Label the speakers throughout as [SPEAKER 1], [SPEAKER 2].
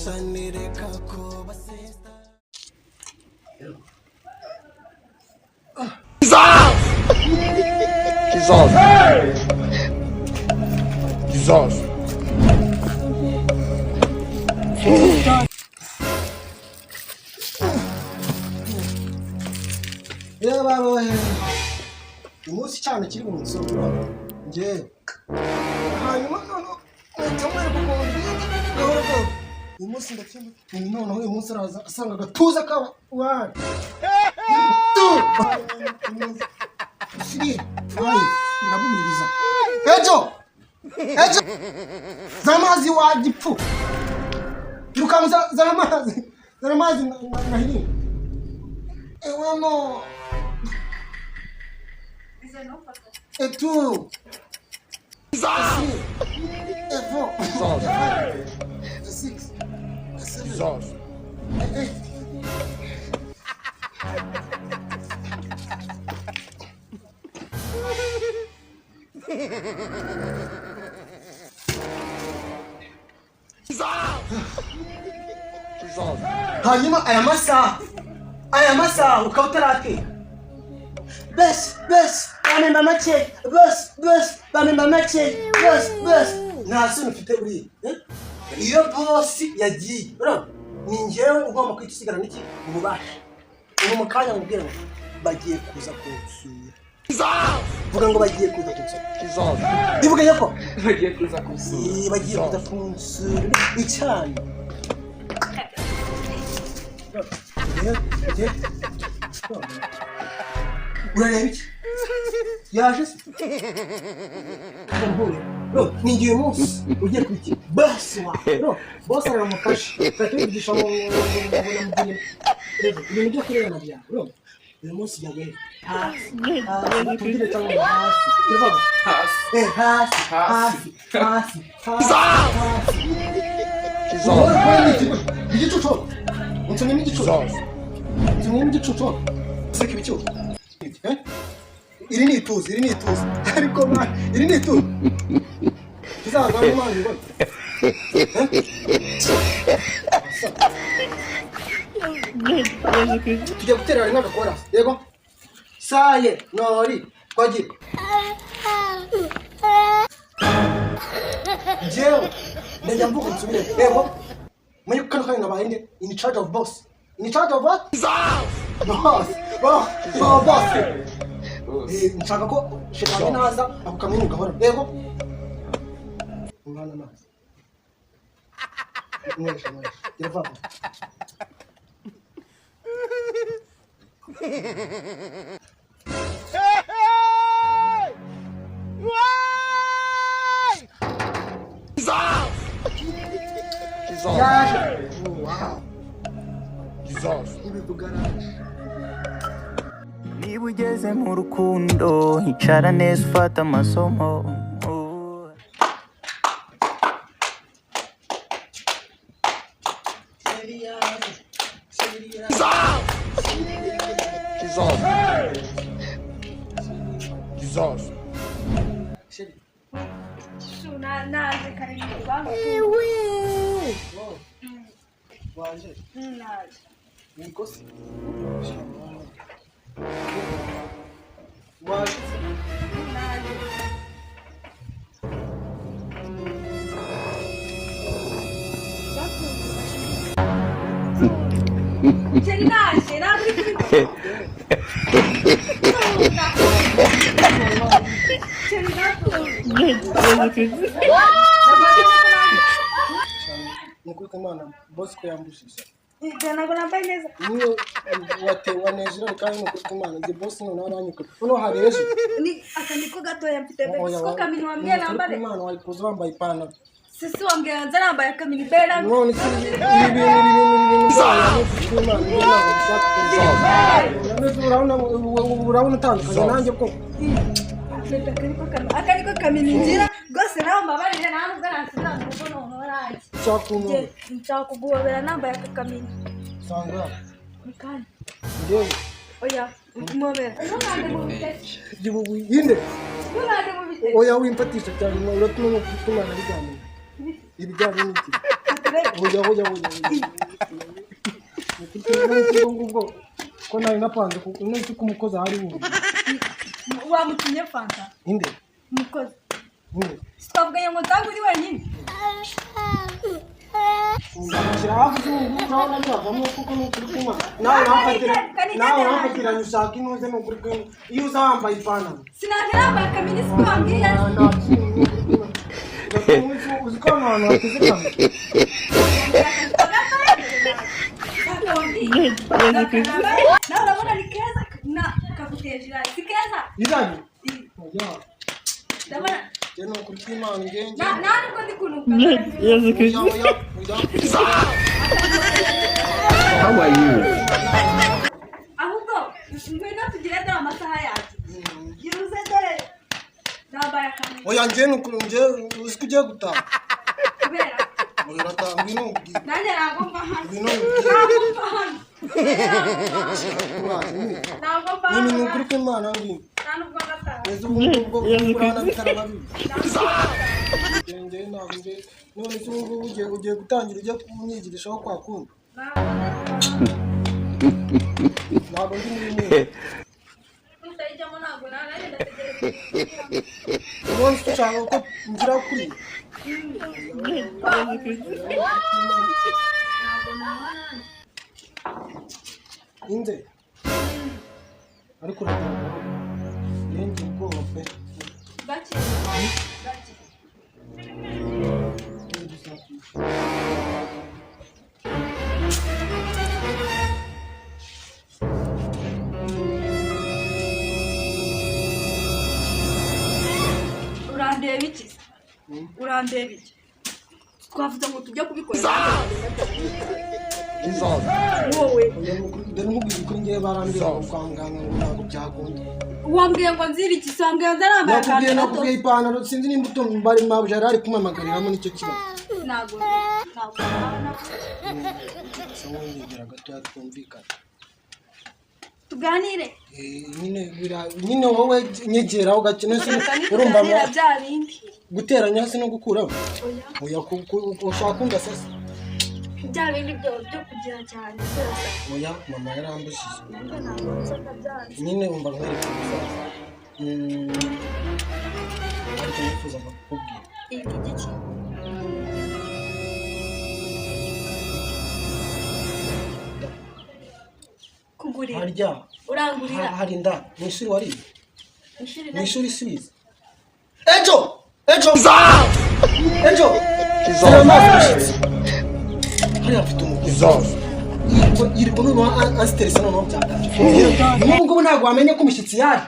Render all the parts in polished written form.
[SPEAKER 1] Nyagasani, reka kuba sister.
[SPEAKER 2] Jesus. Jesus.
[SPEAKER 1] Reba bahe, umunsi cyane kiri bunsura njyewe, hanyuma noneho mpita mwereka ukuntu bigenda gahoro gahoro. Uyu munsi ndakemura, noneho uyu munsi araza asanga agatuza kaba one, two, three, five. Ndamubiriza ejo ejo z'amazi wa gipfu, irukanka zana amazi, zana amazi ngahiringa ewe no et two, et three, et four, et five, et six, et seven,
[SPEAKER 2] Jesus.
[SPEAKER 1] et eight.
[SPEAKER 2] Jesus.
[SPEAKER 1] Hanyuma aya masaha ukaba utarateka. Besi besi bamemba make, besi besi bamemba make, besi besi, nta soni ufite buriya, eh? Iyo boss yagiye, urabona ni njyewe ugomba kwita usigara n'iki ububasha. Ubu mu kanya nkubwira ngo bagiye kuza kunsura. Vuga ngo bagiye kuza kunsura.
[SPEAKER 2] Jesus.
[SPEAKER 1] Bivuga ko
[SPEAKER 3] Bagiye kuza kunsura.
[SPEAKER 1] Eh, bagiye kuza kunsura icyayi. Urareba iki? Yaje se? No, ni igihe uyu munsi ugiye kubiki boss wawe. No, boss aramufasha, tubigisha mu reba ibintu byo kurebana byawe. No, uyu munsi jya hasi hasi, tubwire cyangwa hasi turavuga.
[SPEAKER 3] Hasi.
[SPEAKER 1] Eh, hasi.
[SPEAKER 3] Hasi.
[SPEAKER 1] Hasi hasi hasi.
[SPEAKER 2] Jesus.
[SPEAKER 1] Igicucu nsomyemo, igicucu.
[SPEAKER 2] Jesus.
[SPEAKER 1] Nsomyemo igicucu, seka ibicucu. Eh? Iri ni ituze, iri ni ituze, ariko man, iri ni ituze tuzaza mu mazi ngo. Tujya guterera rimwe agakora. Yego, saye nori twagiye. Njyewe ndajya mvuga nsubire. Yego, muri kano kanya nabaye nde? In charge of boss. In charge of what? Boss. Oh, oh, boss.
[SPEAKER 3] Bose.
[SPEAKER 1] Eh, nshaka ko shetani naza ako kamwenyu gahora. Yego, umwana amazi, mwesha mwesha, gira vuba vuba.
[SPEAKER 2] Jesus.
[SPEAKER 1] Yaje. Wow.
[SPEAKER 2] Jesus.
[SPEAKER 1] Ibivuga araje.
[SPEAKER 4] Niba ugeze mu rukundo, icara neza ufate amasomo. Oh.
[SPEAKER 1] Chéri yaje, chéri yaje.
[SPEAKER 2] Jesus. Jesus.
[SPEAKER 1] Chéri.
[SPEAKER 5] Chou, naje kare mu rubanza.
[SPEAKER 1] Wow. Waje?
[SPEAKER 5] Naje.
[SPEAKER 1] Nikosi waje.
[SPEAKER 5] Naje. Chéri, naje, ntabwo uri kubikora. Chéri, ndakunda.
[SPEAKER 1] Ni ukuri ko Imana, boss ko yambujije.
[SPEAKER 5] Ntabwo nambaye neza.
[SPEAKER 1] Niyo watewa neza, kandi ni ukuri ko Imana njye boss noneho aranyuka, noneho hari ejo.
[SPEAKER 5] Ni aka niko gatoya mfite
[SPEAKER 1] Oya,
[SPEAKER 5] baby, siko kamini wambwiye
[SPEAKER 1] ni ukuri ko
[SPEAKER 5] nambare.
[SPEAKER 1] Imana, wari kuza wambaye ipantaro.
[SPEAKER 5] Sisi wambwiye nze nambaye akamini bera.
[SPEAKER 1] None se ibi bintu byayo, ni ukuri ko Imana njye ntabwo bishaka. Urabona, urabona utandukanye nanjye ko.
[SPEAKER 5] Baby, aka niko kamini ngira rwose. Nawe mbabarire, nta nubwo nasubira mu rugo noneho nanjye.
[SPEAKER 1] Cyakuntu.
[SPEAKER 5] Njye nshaka kuguhobera nambaye aka kamini.
[SPEAKER 1] Sanga.
[SPEAKER 5] Mu kanya.
[SPEAKER 1] Njyewe?
[SPEAKER 5] Oya, mpobera, ntunande mu biteke.
[SPEAKER 1] Yinde?
[SPEAKER 5] Ntunande mu biteke.
[SPEAKER 1] Oya, wimfatisha cyane, uratuma no kuri Imana bijyanye ibijyanye n'iki.
[SPEAKER 5] rero.
[SPEAKER 1] Oya, oya, oya, oya. Ubwo ngubwo ko nari napanze none ko umukozi ahari ubu.
[SPEAKER 5] Wamutumye fanta?
[SPEAKER 1] Inde?
[SPEAKER 5] Umukozi.
[SPEAKER 1] Inde?
[SPEAKER 5] Twavuganye ngo nsange uri wenyine.
[SPEAKER 1] Shyira hafi z'ubu, urabona byavamo kuko ni ukuri kunywa. Nawe uramfatira, nawe uramfatiranye ushaka inuze, ni ukuri kunywa. Iyo uza wambaye ipantaro.
[SPEAKER 5] Sinaje nambaye akamini, siko wambwiye?
[SPEAKER 1] Uzi ko hano hantu hateze kamera?
[SPEAKER 5] Nawe urabona ni keza na kaguteje irari, si keza?
[SPEAKER 1] Irari? Oya.
[SPEAKER 5] Ndabona.
[SPEAKER 1] Njye ni ukuri kw'Imana, njye
[SPEAKER 5] Nta nubwo ndi kunuka.
[SPEAKER 1] Oya, oya, oya.
[SPEAKER 3] How are you?
[SPEAKER 5] Ahubwo ngwino tugire, dore amasaha yacu, gira uze, dore nambaye akamini.
[SPEAKER 1] Oya, njye ni ukuri, njye uzi ko ugiye gutaha.
[SPEAKER 5] Kubera?
[SPEAKER 1] Oya, urataha, ngwino nkubwire.
[SPEAKER 5] Nanjye ntabwo mva hano.
[SPEAKER 1] Ngwino nkubwire.
[SPEAKER 5] Ntabwo mva hano.
[SPEAKER 1] Uraje nyine.
[SPEAKER 5] Ntabwo mva
[SPEAKER 1] Nyine ni
[SPEAKER 5] hano.
[SPEAKER 1] ukuri kw'Imana, ngwino.
[SPEAKER 5] Nta nubwo ngataha.
[SPEAKER 1] Ese ubu ngubwo urabona bitaraba bibi? Njye ntabwo njye, none se ubu ngubu ugiye gutangira ujya kumwigirishaho kwa kundi? Ntabwo ndi muri mwe.
[SPEAKER 5] Utayijyamo ntabwo nanjye ndategereje.
[SPEAKER 1] Ubundi se ushaka ko ngira kuri?
[SPEAKER 5] Ntabwo naba nanjye.
[SPEAKER 1] Inde? Ariko uragaragara ngiye ubwoba pe.
[SPEAKER 5] Gake gake. Urandeba iki se? Urandeba iki? Twavuze ngo tujye kubikora.
[SPEAKER 2] Jesus.
[SPEAKER 5] Wowe.
[SPEAKER 1] Oya, ni ukuri, dore nkubwiye ukuri, ngewe barambwira ngo kwa muganga ngo ntabwo byakunda.
[SPEAKER 5] Wambwiye ngo nzire iki se? Wambwiye ngo nzarambara
[SPEAKER 1] Nakubwiye
[SPEAKER 5] akantu gato.
[SPEAKER 1] Nakubwiye ipantaro, sinzi nimba utumva, bari mabuja yari ari kumpamagariramo, nicyo kibazo.
[SPEAKER 5] Ntabwo nabona.
[SPEAKER 1] Gusa nkongera gatoya twumvikane.
[SPEAKER 5] Tuganire.
[SPEAKER 1] Eh, nyine nyine wowe nyegeraho gake, none se urumva
[SPEAKER 5] Tuganira bya bindi.
[SPEAKER 1] Guteranya hasi no gukuraho?
[SPEAKER 5] Oya.
[SPEAKER 1] Oya, ushaka kundasa se?
[SPEAKER 5] Bya bindi byo kugira cyane byose.
[SPEAKER 1] Oya, mama yarambujije.
[SPEAKER 5] Ntabwo nzoka byanze.
[SPEAKER 1] Nyine wumva nkwereka umusaza. Ariko nifuzaga kukubwira.
[SPEAKER 5] Iyi ni igiki? Kugurira?
[SPEAKER 1] Harya
[SPEAKER 5] Urangurira?
[SPEAKER 1] Hari inda mu ishuri wariye?
[SPEAKER 5] Ishuri?
[SPEAKER 1] Mu ishuri subiza ejo, ejo, ejo.
[SPEAKER 2] Jesus.
[SPEAKER 1] Zana amazi, umushyitsi hariya mfite umugore.
[SPEAKER 2] Jesus.
[SPEAKER 1] Yirirwa noneho ansiterese, noneho byatanje. N'ubu ngubu ntabwo wamenya ko umushyitsi yari.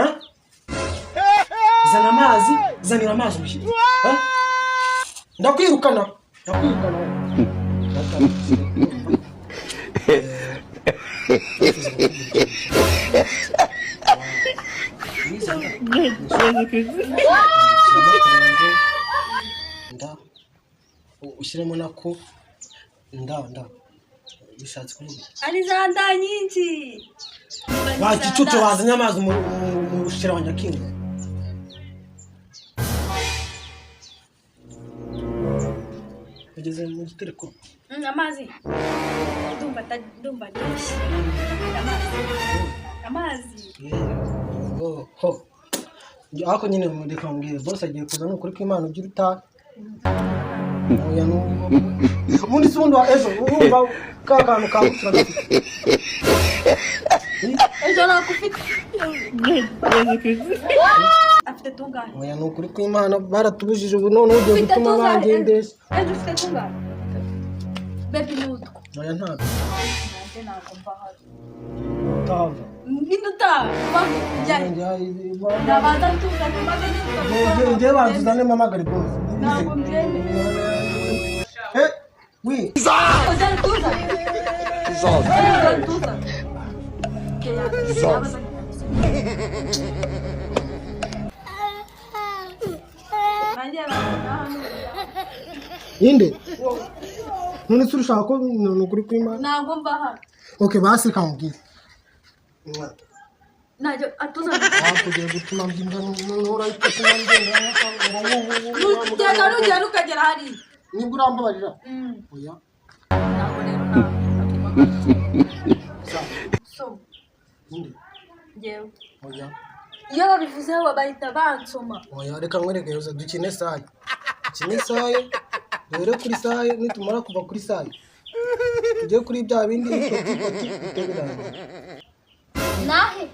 [SPEAKER 1] Eh? Zana amazi, zanira amazi umushyitsi. Eh? Ndakwirukana, ndakwirukana. Shyiramo akarongo nda, ushyiremo nako nda nda, bishatse kuvuga
[SPEAKER 5] Ari za nda nyinshi.
[SPEAKER 1] Wa gicucu, wazanye amazi mu bushira wa nyakinga. Ugeze mu gitereko.
[SPEAKER 5] Amazi ndumva ndumva aryoshye amazi, amazi.
[SPEAKER 1] Oh, ho. Ariko nyine reka mbwire, boss agiye kuza, ni ukuri kw'Imana ugira utaha. Oya, ubundi se ubundi wa ejo urumva ka kantu kagukira gafite?
[SPEAKER 5] Ejo ntabwo ufite, afite tungahe?
[SPEAKER 1] Oya, ni ukuri kw'Imana, baratubujije ubu none ugiye
[SPEAKER 5] Ufite
[SPEAKER 1] gutuma
[SPEAKER 5] tungahe?
[SPEAKER 1] bangendesha.
[SPEAKER 5] Ejo ufite tungahe, baby? Ni utwo.
[SPEAKER 1] Oya, ntabwo.
[SPEAKER 5] Nanjye ntabwo mva hano.
[SPEAKER 1] Utahava?
[SPEAKER 5] Ninde utaha? Ndabanza tungane maze.
[SPEAKER 1] Ngiye, banza uzane mpamagare boss.
[SPEAKER 5] Ntabwo mbyemeye.
[SPEAKER 1] Eh, oui.
[SPEAKER 5] Uzane tuzane.
[SPEAKER 2] Jesus.
[SPEAKER 5] Uzane tuzane.
[SPEAKER 2] Jesus.
[SPEAKER 5] Nanjye ntabwo hano.
[SPEAKER 1] Inde? None se urushaka ko ni ukuri kw'Imana?
[SPEAKER 5] Ntabwo mva hano.
[SPEAKER 1] Okay, basi kamubwire.
[SPEAKER 5] Ntabwo atuzane.
[SPEAKER 1] Kugiye gutuma mbyimba, nurahita utuma ngenda.
[SPEAKER 5] Nugenda, nugenda ukagera hariya.
[SPEAKER 1] Nibwo urambabarira? Oya.
[SPEAKER 5] Ntabwo rero ntabwo soma.
[SPEAKER 1] Ninde?
[SPEAKER 5] Njyewe.
[SPEAKER 1] Oya.
[SPEAKER 5] Iyo babivuzeho bahita bansoma.
[SPEAKER 1] Oya, reka nkwereke yoza, dukine saye. Dukine saye, duhere kuri saye, nitumara kuva kuri saye tujye kuri bya bindi ipoti poti bite birangira.
[SPEAKER 5] Nahe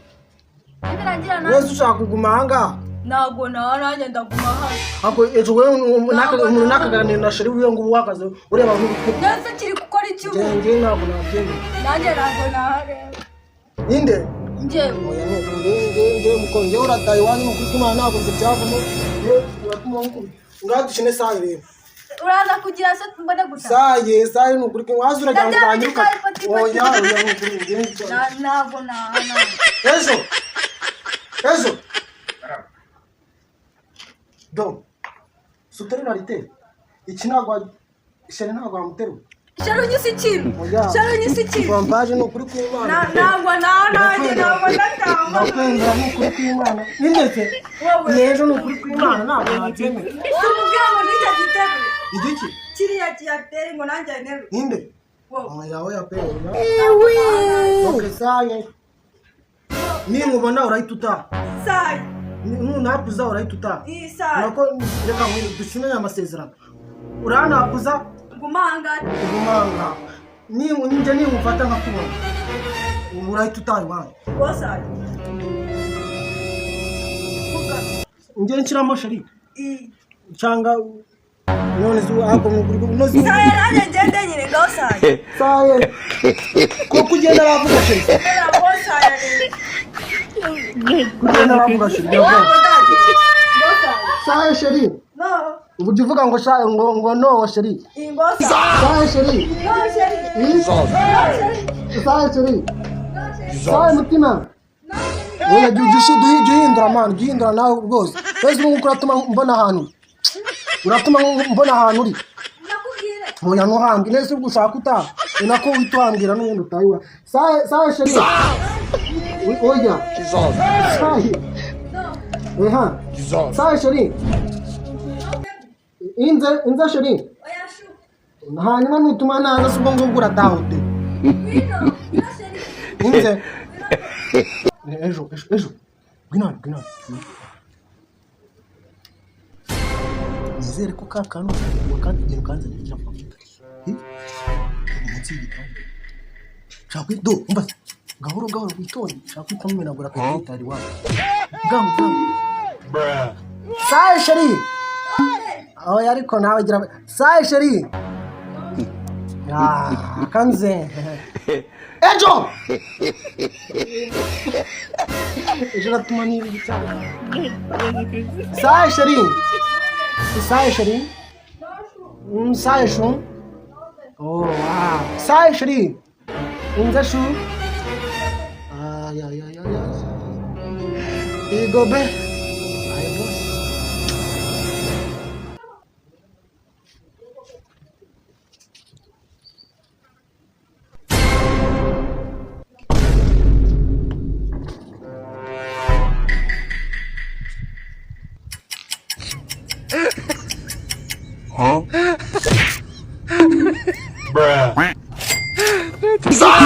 [SPEAKER 5] nibirangira nahe?
[SPEAKER 1] Wese ushaka kuguma ahangaha?
[SPEAKER 5] Ntabwo nawe, nanjye ndaguma hano.
[SPEAKER 1] Ako ejo wowe umuntu nakaganira na sheri wiwe ngo ubu uhagaze ureba nk'urupfu.
[SPEAKER 5] Ndetse kiri gukora iki ubu?
[SPEAKER 1] Njye ntabwo nabyemera.
[SPEAKER 5] Nanjye ntabwo nahareba.
[SPEAKER 1] Ninde?
[SPEAKER 5] Njyewe.
[SPEAKER 1] Oya, ni ukuri, njye muko njye urataye iwanyu, ni ukuri kw'Imana ntabwo nzi ibyavamo. Njye uratuma nkukubita. Ngaho dukine saye rero.
[SPEAKER 5] Uraza kugira se mbone gusa?
[SPEAKER 1] Saye, saye, ni ukuri kw'Imana waza uragira ngo
[SPEAKER 5] Ndabyanga.
[SPEAKER 1] banyiruka.
[SPEAKER 5] Saye, poti, poti.
[SPEAKER 1] Oya, oya, ni ukuri njye
[SPEAKER 5] Ntabwo nahana.
[SPEAKER 1] Ejo, ejo do suterura riteri iki, ntabwo sheri ntabwo wamuterura.
[SPEAKER 5] Shari unyise ikintu.
[SPEAKER 1] Oya.
[SPEAKER 5] Shari unyise ikintu.
[SPEAKER 1] Pompaje, ni ukuri kw'Imana.
[SPEAKER 5] Ntabwo naha, nanjye ntabwo ndatanga.
[SPEAKER 1] Ndakwemera, ni ukuri kw'Imana, nindetse
[SPEAKER 5] Wowe.
[SPEAKER 1] ni ejo, ni ukuri kw'Imana ntabwo nabyemera.
[SPEAKER 5] Tumubwira ngo n'icyo gitebe
[SPEAKER 1] Igiki?
[SPEAKER 5] kiriya kiyateri ngo nanjye nterure.
[SPEAKER 1] Ninde?
[SPEAKER 5] Wowe.
[SPEAKER 1] Oya, oya pe, oya. Okay, saye, ninkubona urahita utaha.
[SPEAKER 5] Sayi.
[SPEAKER 1] Nunapuza urahita utaha.
[SPEAKER 5] Iyi sayi.
[SPEAKER 1] Nako reka dusinye amasezerano, uranapuza.
[SPEAKER 5] Guma ahangaha.
[SPEAKER 1] Ugumanga njye ninkufata nkakubona ubu urahita utaha iwanyu.
[SPEAKER 5] Ngo sayi. Vuga.
[SPEAKER 1] Njye nshyiramo sheri.
[SPEAKER 5] Iyi.
[SPEAKER 1] Cyangwa none se ako nozi.
[SPEAKER 5] Sayi, nanjye ngende nyine, ngaho sayi.
[SPEAKER 1] Saye, kuko ugenda aravuga sheri.
[SPEAKER 5] Ngo sayi rero.
[SPEAKER 1] Kugenda aravuga sheri.
[SPEAKER 5] Ngo dadi. Ngo sayi.
[SPEAKER 1] Saye sheri.
[SPEAKER 5] No.
[SPEAKER 1] Ubu ujya uvuga ngo sha ngo no sheri.
[SPEAKER 5] Iyi ngo sayi.
[SPEAKER 1] Saye sheri.
[SPEAKER 5] No sheri.
[SPEAKER 2] Jesus.
[SPEAKER 5] No sheri.
[SPEAKER 1] Saye sheri. Saye
[SPEAKER 2] Jesus.
[SPEAKER 1] mutima. Oya, jya uhindura mani, jya uhindura nawe rwose. Wese ubu ngubu uratuma mbona ahantu uri, uratuma mbona ahantu uri.
[SPEAKER 5] Nakubwire.
[SPEAKER 1] Oya, ntuhambwe neza, ubwo ushaka utaha ni nako uhita uhambwira n'ubundi utayiwa. Saye, saye sheri. Oya.
[SPEAKER 2] Jesus.
[SPEAKER 1] Saye.
[SPEAKER 5] No.
[SPEAKER 1] Eha.
[SPEAKER 2] Jesus.
[SPEAKER 1] Saye sheri. Inze, inze sheri.
[SPEAKER 5] Oya shu.
[SPEAKER 1] Hanyuma nutuma naza se ubwo ngubwo urataha ute?
[SPEAKER 5] Ngwino. No sheri.
[SPEAKER 1] Inze. Ejo, ejo, ejo, ngwino hano, ngwino hano. Nizere ko ka kantu wakandi ukanzanira cyangwa munsi y'igitanda nshaka do umva gahoro gahoro witonde, nshaka guhita mumenagura akagitari iwawe bwangu bwangu.
[SPEAKER 2] Bruh.
[SPEAKER 1] Saye sheri. Oya, ariko nawe gira saye sheri. Ah, kanze ejo, ejo uratuma niba igitanda. Saye sheri, saye sheri. Saye shu. Oh wow, saye sheri, inze shu. Ay ay ay ay ay, igobe ay boss.
[SPEAKER 2] Huh? Bruh. Jesus.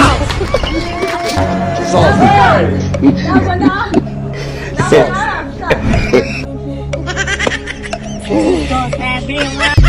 [SPEAKER 5] Ntabwo naha. Ntabwo naha.
[SPEAKER 4] Everyone.